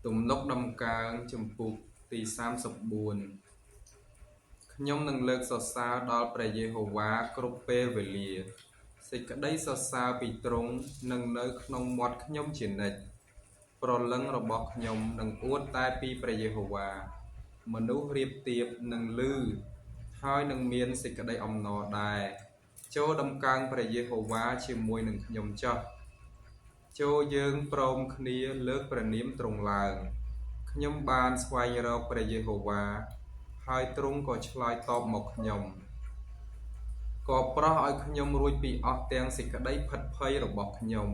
ទំនុកតម្កើងជំពូកទី34ខ្ញុំនឹងលើកសរសើរដល់ព្រះយេហូវ៉ាគ្រប់ពេលវេលា សេចក្តីសរសើរពីទ្រង់នឹងនៅក្នុងមាត់ខ្ញុំជានិច្ច ព្រលឹងរបស់ខ្ញុំនឹងអួតតែពីព្រះយេហូវ៉ា មនុស្សរាបទាបនឹងឮ ហើយនឹងមានសេចក្តីអំណរដែរ ចូរតម្កើងព្រះយេហូវ៉ាជាមួយនឹងខ្ញុំចុះ ចូរយើងព្រមគ្នាលើកព្រះនាមទ្រង់ឡើង ខ្ញុំបានស្វែងរកព្រះយេហូវ៉ា ហើយទ្រង់ក៏ឆ្លើយតបមកខ្ញុំ ក៏ប្រោសឲ្យខ្ញុំរួចពីអស់ទាំងសេចក្តីភិតភ័យរបស់ខ្ញុំ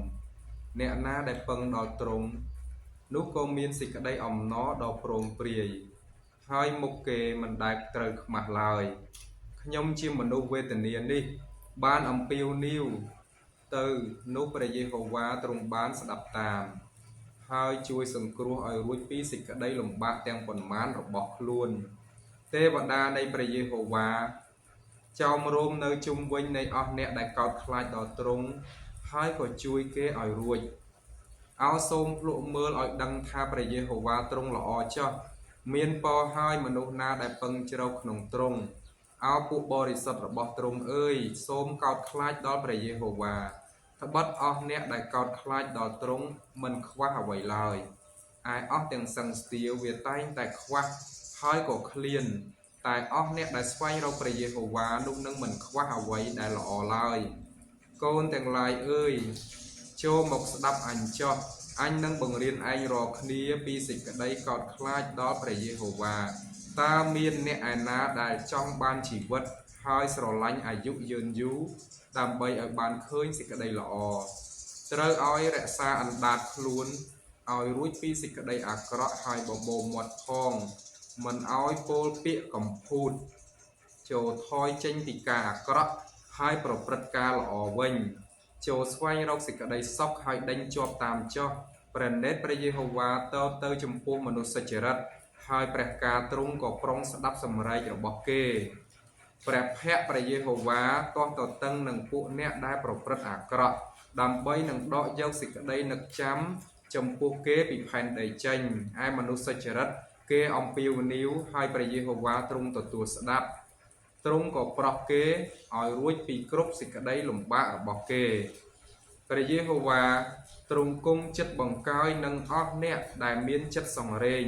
អ្នកណាដែលពឹងដល់ទ្រង់ នោះក៏មានសេចក្តីអំណរដ៏ព្រោងព្រាយ ហើយមុខគេមិនដែលត្រូវខ្មាសឡើយ ខ្ញុំជាមនុស្សវេទនានេះ បានអំពាវនាវទៅនោះព្រះយេហូវ៉ាទ្រង់បានស្ដាប់តាម ហើយជួយសង្គ្រោះឲ្យរួចពីសេចក្តីលំបាកទាំងប៉ុន្មានរបស់ខ្លួន ទេវតានៃព្រះយេហូវ៉ាចោមរោមនៅជុំវិញនៃអស់អ្នកដែលកោតខ្លាចដល់ទ្រង់ ហើយក៏ជួយគេឲ្យរួច ឱសូមភ្លក់មើលឲ្យដឹងថាព្រះយេហូវ៉ាទ្រង់ល្អចុះ មានពរហើយមនុស្សណាដែលពឹងជ្រកក្នុងទ្រង់ ឱពួកបរិសុទ្ធរបស់ទ្រង់អើយសូមកោតខ្លាចដល់ព្រះយេហូវ៉ាត្បិតអស់អ្នកដែលកោតខ្លាចដល់ទ្រង់មិនខ្វះអ្វីឡើយឯអស់ទាំងសឹងស្ទាវវាតែងតែខ្វះហើយក៏ឃ្លាន តែអស់អ្នកដែលស្វែងរកព្រះយេហូវ៉ានោះនឹងមិនខ្វះអ្វីដែលល្អឡើយកូនទាំងឡាយអើយចូលមកស្ដាប់អញចុះអញនឹងបង្រៀនឯងរាល់គ្នាពីសេចក្តីកោតខ្លាចដល់ព្រះយេហូវ៉ាតើមានអ្នកឯណាដែលចង់បានជីវិតហើយស្រឡាញ់អាយុយឺនយូរដើម្បីឲ្យបានឃើញសេចក្តីល្អត្រូវឲ្យរក្សាអណ្ដាតខ្លួនឲ្យរួចពីសេចក្តីអាក្រក់ហើយបបោមាត់ផងមិនឲ្យពោលពាក្យកំពូត ចូរថយចេញពីការអាក្រក់ហើយប្រព្រឹត្តការល្អវិញ ចូរស្វែងរកសេចក្តីសុខហើយដេញជាប់តាមចុះព្រះនេត្រព្រះយេហូវ៉ាទតទៅចំពោះមនុស្សសុចរិតហើយព្រះការទ្រង់ក៏ប្រុងស្ដាប់សម្រែករបស់គេ ព្រះភក្ត្រព្រះយេហូវ៉ាទាស់ទទឹងនឹងពួកអ្នកដែលប្រព្រឹត្តអាក្រក់ដើម្បីនឹងដកយកសេចក្តីនឹកចាំចំពោះគេពីផែនដីចេញឯមនុស្សសុចរិតគេអំពាវនាវហើយព្រះយេហូវ៉ាទ្រង់ទទួលស្ដាប់ទ្រង់ក៏ប្រោសគេឲ្យរួចពីគ្រប់សេចក្តីលំបាករបស់គេព្រះយេហូវ៉ាទ្រង់គង់ចិត្តបង្កើយនឹងអស់អ្នកដែលមានចិត្តសង្រេង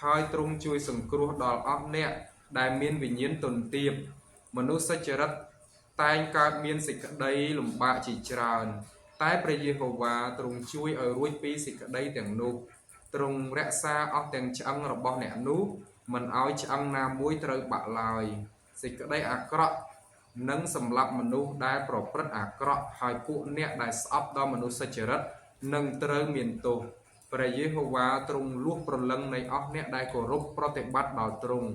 ហើយទ្រង់ជួយសង្គ្រោះដល់អស់អ្នកដែលមានវិញ្ញាណទន់ទាបមនុស្សសុចរិតតែងកើតមានសេចក្តីលំបាកជាច្រើន តែព្រះយេហូវ៉ាទ្រង់ជួយឲ្យរួចពីសេចក្តីទាំងនោះទ្រង់រក្សាអស់ទាំងឆ្អឹងរបស់អ្នកនោះមិនឲ្យឆ្អឹងណាមួយត្រូវបាក់ឡើយសេចក្តីអាក្រក់នឹងសម្លាប់មនុស្សដែលប្រព្រឹត្តអាក្រក់ហើយពួកអ្នកដែលស្អប់ដល់មនុស្សសុចរិតនឹងត្រូវមានទោសព្រះយេហូវ៉ាទ្រង់លួសព្រលឹងនៃអស់អ្នកដែលគោរពប្រតិបត្តិដល់ទ្រង់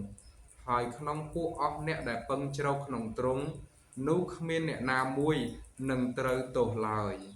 ហើយក្នុងពួកអស់អ្នកដែលពឹងជ្រកក្នុងទ្រង់នោះគ្មានអ្នកណាមួយនឹងត្រូវទោសឡើយ។